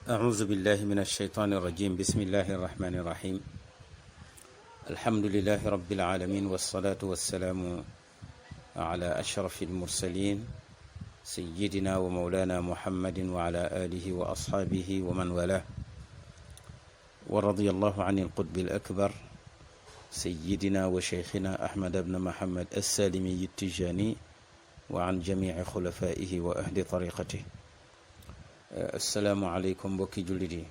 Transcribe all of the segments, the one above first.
أعوذ بالله من الشيطان الرجيم بسم الله الرحمن الرحيم الحمد لله رب العالمين والصلاة والسلام على أشرف المرسلين سيدنا ومولانا محمد وعلى آله وأصحابه ومن والاه ورضي الله عن القطب الأكبر سيدنا وشيخنا أحمد بن محمد السالمي التجاني وعن جميع خلفائه وأهل طريقته asalaamaaleykum mbokki jullit yi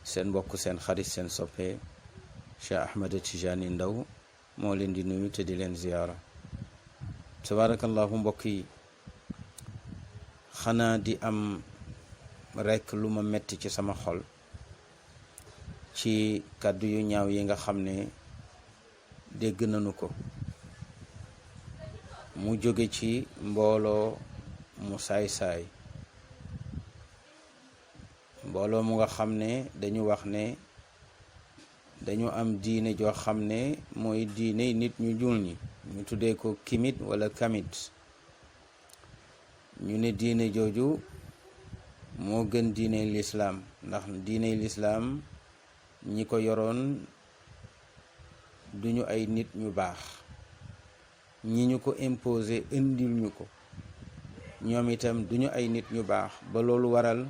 seen mbokk seen xarit seen soppe Cheikh Ahmed Tidiane Ndao moo leen di nuyu te di leen ziyaara tabaarakallahu mbokk yi xanaa di am rekk lu ma metti ci sama xol ci kàddu yu ñaaw yi nga xam ne dégg nañu ko mu jóge ci mbooloo mu saay-saay mbooloo mu nga xam ne dañu wax ne dañu am diine joo xam ne mooy diine nit ñu ñuul ñi ñu tuddee ko kimit wala kamit ñu ne diine jooju moo gën diine lislaam ndax diine lislaam ñi ko yoroon duñu ay nit ñu baax ñi ñu ko imposé indil ñu ko ñoom itam duñu ay nit ñu baax ba loolu waral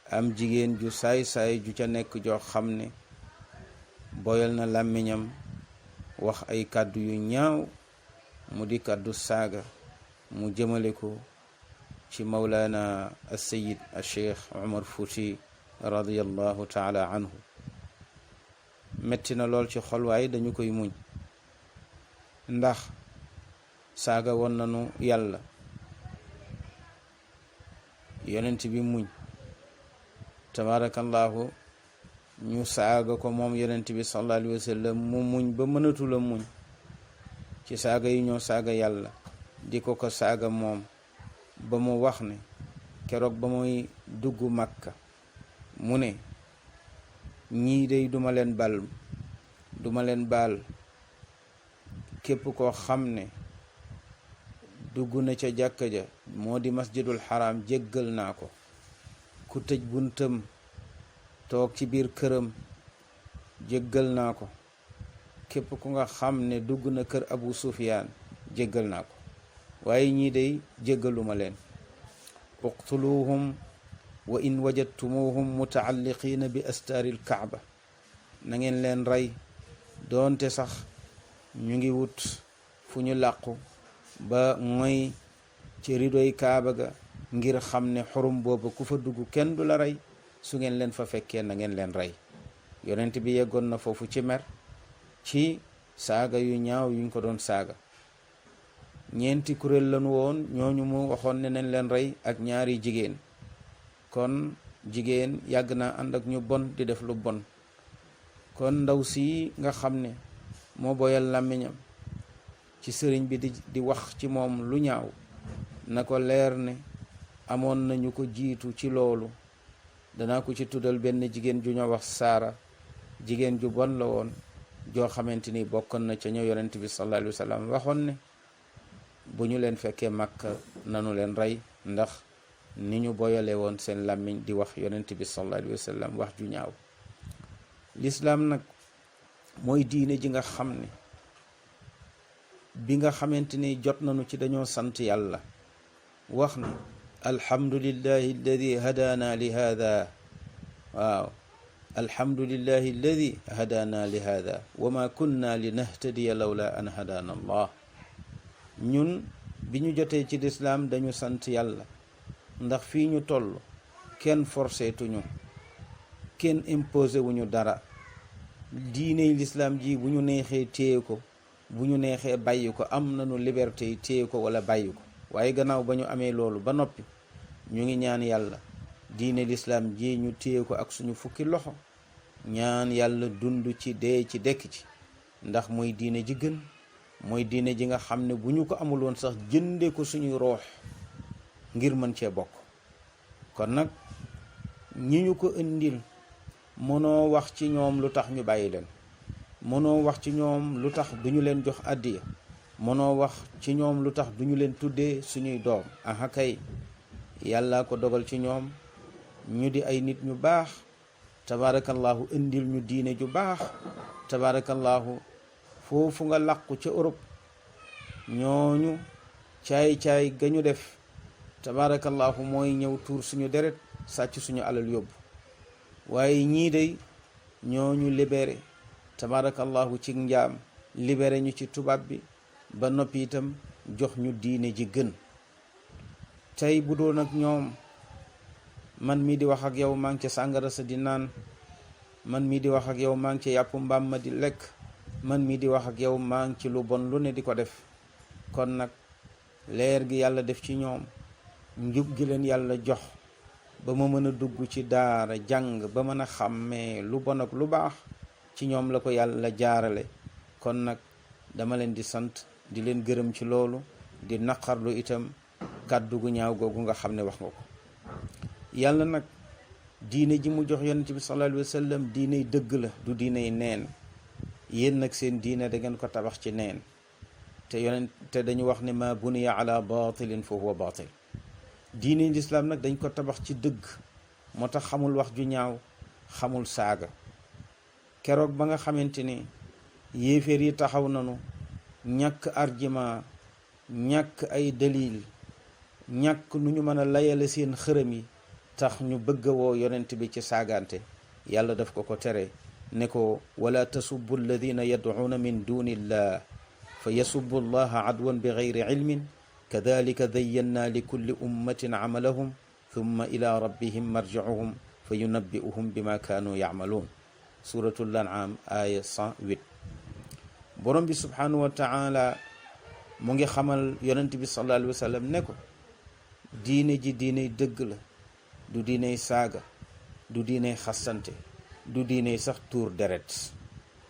am jigéen ju saay-saay ju ca nekk joo xam ne boyal na làmmiñam wax ay kàddu yu ñaaw mu di kàddu saaga mu jëmale ko ci mawlaana as-sayyid al-cheikh Umar Fuuti radiyallahu taala anhu metti na lool ci xol waaye dañu koy muñ ndax saaga woon nanu yàlla yonent bi muñ tabarakallahu ñu saaga ko moom yonent bi sallallahu alayhi wa sallam mu muñ ba mënatula muñ ci saaga yi ñoo saaga yàlla di ko saaga moom ba mu wax ne keroog ba muy dugg Makka mu ne ñii dey duma leen baal képp koo xam ne dugg na ca jàkka ja moo di masjidul haram jéggal naa ko ku tëj buntam toog ci biir këram jéggal naa ko képp ku nga xam ne dugg na kër Abu Sufyaan jéggal naa ko waaye ñii day jéggaluma leen uqtuluhum wa in wajadtumuhum mutaalliqiina bi astaaril kaaba na ngeen leen rey doonte sax ñu ngi wut fu ñu làqu ba mooy ci ridoy kaaba ga ngir xam ne xurum booba ku fa dugg kenn du la rey su ngeen leen fa fekkee na ngeen leen rey yonent bi yeggoon na foofu ci mer ci saaga yu ñaaw yuñ ko doon saaga ñeenti kuréel lañu woon ñooñu mu waxoon ne nañ leen rey ak ñaari jigéen kon jigéen yàgg naa ànd ak ñu bon di def lu bon kon ndaw si nga xam ne moo boyal làmmiñam ci sëriñ bi di wax ci moom lu ñaaw na ko leer ne amoon nañu ko jiitu ci loolu danaa ko ci tuddal benn jigéen ju ñoo wax Saara jigéen ju bon la woon joo xamante ni bokkoon na ca ñoo yonent bi sallallahu alayhi wa sallam waxoon ne bu ñu leen fekkee Makka nanu leen rey ndax ni ñu boyale woon seen làmmiñ di wax yonent bi sallallahu alayhi wa sallam wax ju ñaaw lislaam nag mooy diine ji nga xam ne bi nga xamante ni jot nañu ci dañoo sant yàlla wax ne alhamdulillahi alladi hadaana li hada waaw alhamdulillahi alladi hadaana li hada wa ma kunna li nahtadiya lawla an hadaana allah ñun bi ñu jotee ci lislaam dañu sant yàlla ndax fii ñu toll kenn forcé tuñu kenn imposé wuñu dara diiney lislaam ji bu ñu neexee téye ko bu ñu neexee bàyyi ko am nañu liberté yi téye ko wala bàyyi ko waaye gannaaw ba ñu amee loolu ba noppi ñu ngi ñaan yàlla diine lislaam ji ñu téye ko ak suñu fukki loxo ñaan yàlla dund ci dee ci dekk ci ndax mooy diine ji gën mooy diine ji nga xam ne bu ñu ko amuloon sax jënde ko suñuy roox ngir mën cee bokk kon nag ñi ñu ko indil mënoo wax ci ñoom lu tax ñu bàyyi leen mënoo wax ci ñoom lu tax duñu leen jox àddiya mënoo wax ci ñoom lu tax duñu leen tuddee suñuy doom aha kay yàlla ko dogal ci ñoom ñu di ay nit ñu baax tabarakallahu indil ñu diine ju baax tabarakallahu foofu nga làqu ca Europe ñooñu caay-caay gañu def tabarakallahu mooy ñëw tuur suñu deret sàcc suñu alal yóbbu waaye ñii day ñooñu libéré tabarakallahu ci njaam libéré ñu ci tubaab bi ba noppi itam jox ñu diine ji gën tey bu doon ak ñoom man mii di wax ak yow maa ngi ca sàngara sa di naan man mii di wax ak yow maa ngi ca yàpp mbaam ma di lekk man mii di wax ak yow maa ngi ci lu bon lu ne di ko def kon nag leer gi yàlla def ci ñoom njub gi leen yàlla jox ba ma mën a dugg ci daara jàng ba mën a xàmmee lu bon ak lu baax ci ñoom la ko yàlla jaarale kon nag dama leen di sant di leen gërëm ci loolu di naqarlu itam kàddu gu ñaaw googu nga xam ne wax nga ko yàlla nag diine ji mu jox yonent bi sallallahu alayhi wa sallam diiney dëgg la du diiney neen yéen nag seen diine da ngeen ko tabax ci neen te dañu wax ne ma buniya ala batilin fa huwa batil diine lislaam nag dañ ko tabax ci dëgg moo tax xamul wax ju ñaaw xamul saaga keroog ba nga xamante ni yéeféer yi taxaw nanu ñàkk argument ñàkk ay dalil ñàkk nu ñu mën a layale seen xërëm yi tax ñu bëgg a woo yonent bi ci saagante yàlla daf ko ko tere ne ko wala tasubbu alladina yad'uuna min duni illah fa yasubbu allaha adwan bi gayri ilmin kadalika dayyanna li kulli ummatin amalahum thumma ila rabbihim marji'uhum fa yunabbi'uhum bima kaanu ya'maluun suratul an'am aya 108 borom bi subhanahu wa ta'ala mu ngi xamal yonent bi sallallahu alayhi wa sallam ne ko diine ji diiney dëgg la du diiney saaga du diiney xastante du diiney sax tuur deret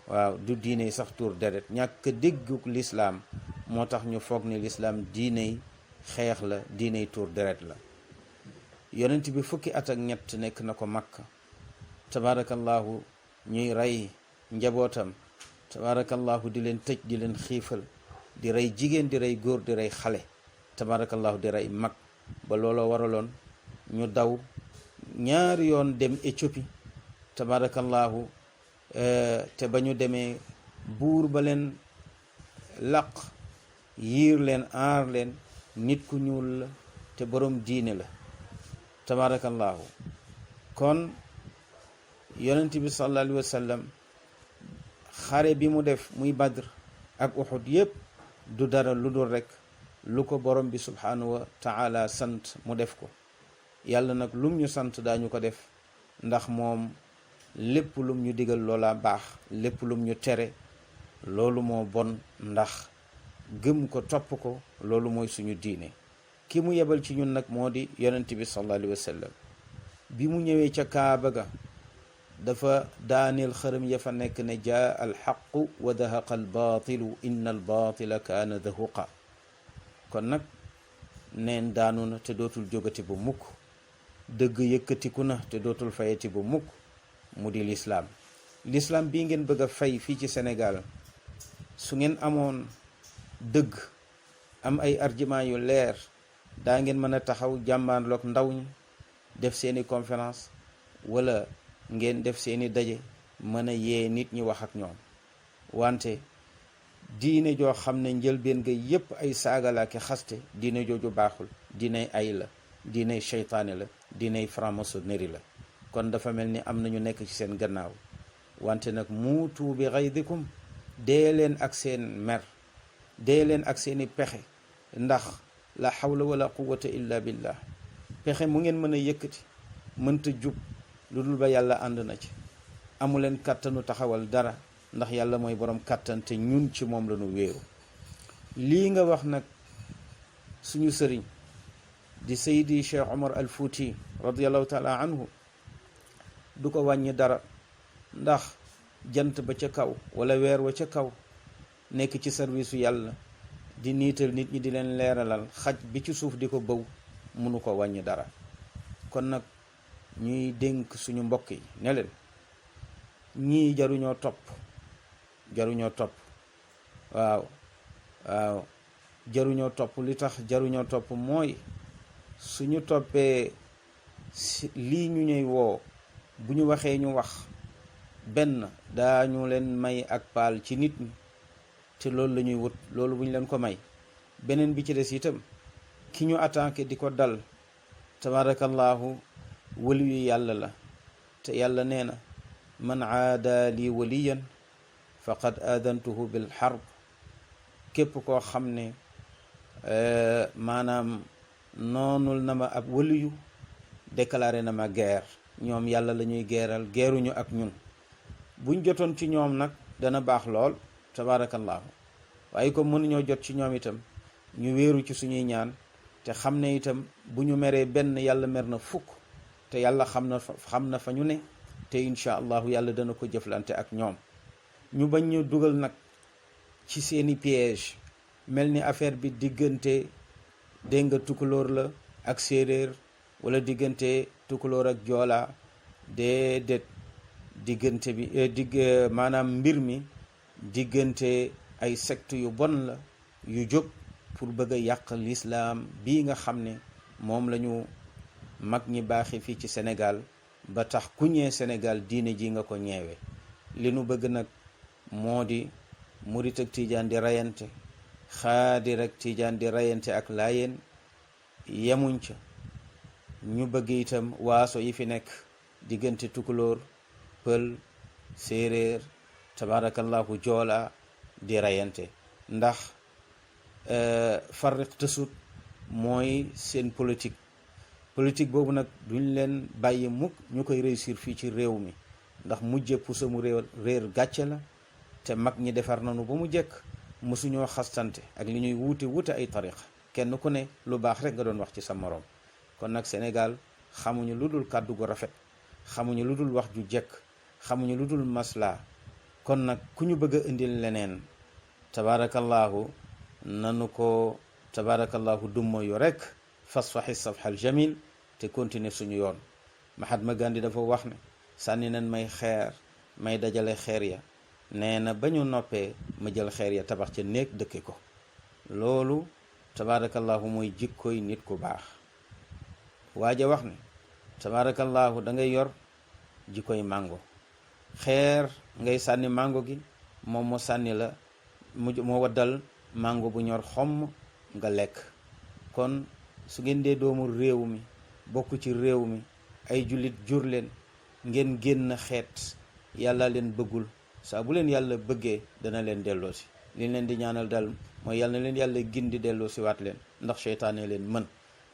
waaw du diiney sax tuur deret ñàkk dégguk lislaam moo tax ñu foog ni lislaam diiney xeex la diiney tuur deret la yonent bi fukki at ak ñett nekk na ko Makka tabarakallahu ñuy rey njabootam tabarakallahu di leen tëj di leen xiifal di rey jigéen di rey góor di rey xale tabarakallahu di rey mag ba looloo waraloon ñu daw ñaari yoon dem Éthiopie tabarakallahu te ba ñu demee buur ba leen laq yiir leen aar leen nit ku ñuul la te borom diine la tabarakallahu kon yonent bi sallallahu alayhi wa sallam xare bi mu def muy Badr ak Uhud yépp du dara lu dul rekk lu ko borom bi subhanahu wa ta'ala sant mu def ko yàlla nag lum ñu sant daañu ko def ndax moom lépp lum ñu digal loola baax lépp lum ñu tere loolu moo bon ndax gëm ko topp ko loolu mooy suñu diine ki mu yebal ci ñun nag moo di yonent bi sallallahu alayhi wa sallam bi mu ñëwee ca Kaaba ga dafa daaneel xërëm ya fa nekk ne jaa alxaqu wa dahaqa albaatilu inna albaatila kaana dahuqa kon nag neen daanu na te dootul jógati bu mukk dëgg yëkkatiku na te dootul fayati bu mukk mu di lislaam bii ngeen bëgg a fay fii ci Sénégal su ngeen amoon dëgg am ay argument yu leer daa ngeen mën a taxaw jàmbaarloog ndaw ñi def seeni conférence wala ngeen def seeni daje mën a yee nit ñi wax ak ñoom wante diine joo xam ne njëlbeen nga yépp ay saagalaaki xaste diine jooju baaxul diiney ay la diiney seytaane la diiney franc-maçonnerie la kon dafa mel ni am nañu nekk ci seen gannaaw wante nag muutu bi xaydikum dee leen ak seen mer dee leen ak seeni pexe ndax la hawla wala quwwata illa billah pexe mu ngeen mën a yëkkati mënta jub lu dul ba yàlla ànd na ci amuleen kàttanu taxawal dara ndax yàlla mooy borom kàttan te ñun ci moom la ñu wéeru lii nga wax nag suñu sëriñ di Seydi Cheikh Omar al Fouti radiallahu taala anhu du ko wàññi dara ndax jant ba ca kaw wala weer wa ca kaw nekk ci service u yàlla di niital nit ñi di leen leeralal xaj bi ci suuf di ko bëw mënu ko wàññi dara kon nag ñuy dénk suñu mbokk yi ne leen ñii jaruñoo topp waaw jaruñoo topp li tax jaruñoo topp mooy suñu toppee lii ñu ñuy woo bu ñu waxee ñu wax benn daañu leen may ak paal ci nit ñi te loolu la ñuy wut. loolu bu ñu leen ko may, beneen bi ci des itam ki ñu attaqué di ko dal tabarakallahu waliyu yàlla la, te yàlla nee na man aada li waliyan faqad aadantuhu bil harb. képp koo xam ne maanaam noonul na ma ab waliyu déclaré na ma guerre. ñoom yàlla la ñuy geeral, geeruñu ak ñun. buñ jotoon ci ñoom nag dana baax lool tabarakallahu, waaye comme mënuñoo jot ci ñoom itam ñu wéeru ci suñuy ñaan te xam ne itam bu ñu meree benn yàlla mer na fukk, te yàlla xam na fa ñu ne, te incha allahu yàlla dana ko jëflante ak ñoom. ñu bañ ñu dugal nag ci seeni piège, mel ni affaire bi diggante dégg nga tukulóor la ak séeréer, wala diggante tukulóor ak joola. déedéet, diggante bi maanaam mbir mi diggante ay secte yu bon la yu jóg pour bëgg a yàq lislaam bii nga xam ne moom la ñu mag ñi baaxi fii ci Sénégal, ba tax ku ñee Sénégal diine ji nga ko ñeewe. li nu bëgg nag moo di murit ak tiijaan di rayante, xaadir ak tiijaan di rayante ak laayeen. yemuñ ca, ñu bëgg itam waaso yi fi nekk diggante tukulóor, pël, séeréer, tabarakallahu joola di rayante. ndax farriq tësut mooy seen politique boobu nag duñ leen bàyyi mukk ñu koy réussir fii ci réew mi, ndax mujje pusa mu réer gàcce la. te mag ñi defar nañu ba mu jekk, mësuñoo xastante ak li ñuy wuute ay tariqa. kenn ku ne lu baax rek nga doon wax ci sa moroom. kon nag Sénégal xamuñu lu dul kàddu gu rafet, xamuñu lu dul wax ju jekk, xamuñu lu dul masla. kon nag ku ñu bëgg a indil leneen tabarakallahu nanu ko tabarakallahu dummo yu rek fasfahi safhal jamil te continuer suñu yoon. Mahatma Gandhi dafa wax ne sànni nañ may xeer, may dajale xeer ya, nee na ba ñu noppee ma jël xeer ya tabax ca néeg dëkke ko. loolu tabarakallahu mooy jikkoy nit ku baax. waaja wax ne tabarakallahu da ngay yor jikkoy mango. xeer ngay sànni mango gi, moom moo sànni la moo waddal mango bu ñor xomm nga lekk. kon su ngeen dee doomu réew mi, bokk ci réew mi, ay jullit jur leen, ngeen génn xeet, yàlla leen bëggul. saa bu leen yàlla bëggee dana leen delloosi. li leen di ñaanal dal mooy yàlla na leen yàlla gindi delloosi waat leen, ndax seytaane leen mën.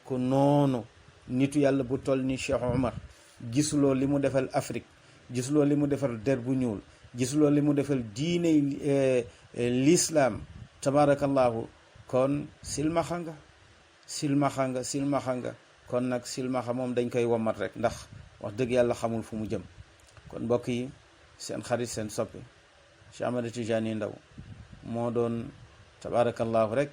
ku noonu nitu yàlla bu toll ni Cheikh Omar, gisuloo li mu defal Afrique, gisuloo li mu defal der bu ñuul, gisuloo li mu defal diine l'islam tabarakallahu. kon silmaxa nga. kon nag silmaxa moom dañ koy womat rek, ndax wax dëgg yàlla xamul fu mu jëm. kon mbokk yi, seen xarit seen soppe Cheikh Ahmed Tidiane Ndao moo doon tabarakallahu rek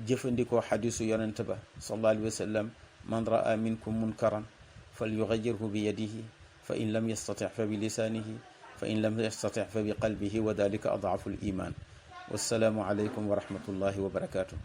jëfandikoo xadisu yonent ba sallallahu alayhi wa sallam, man raa minkum munkaran fal yughayyirhu bi yadihi fa in lam yastati fa bi lisanihi fa in lam yastati fa bi qalbihi wa dalika ad'afu al iman. wassalaamu alaykum wa rahmatullahi wa barakatuh.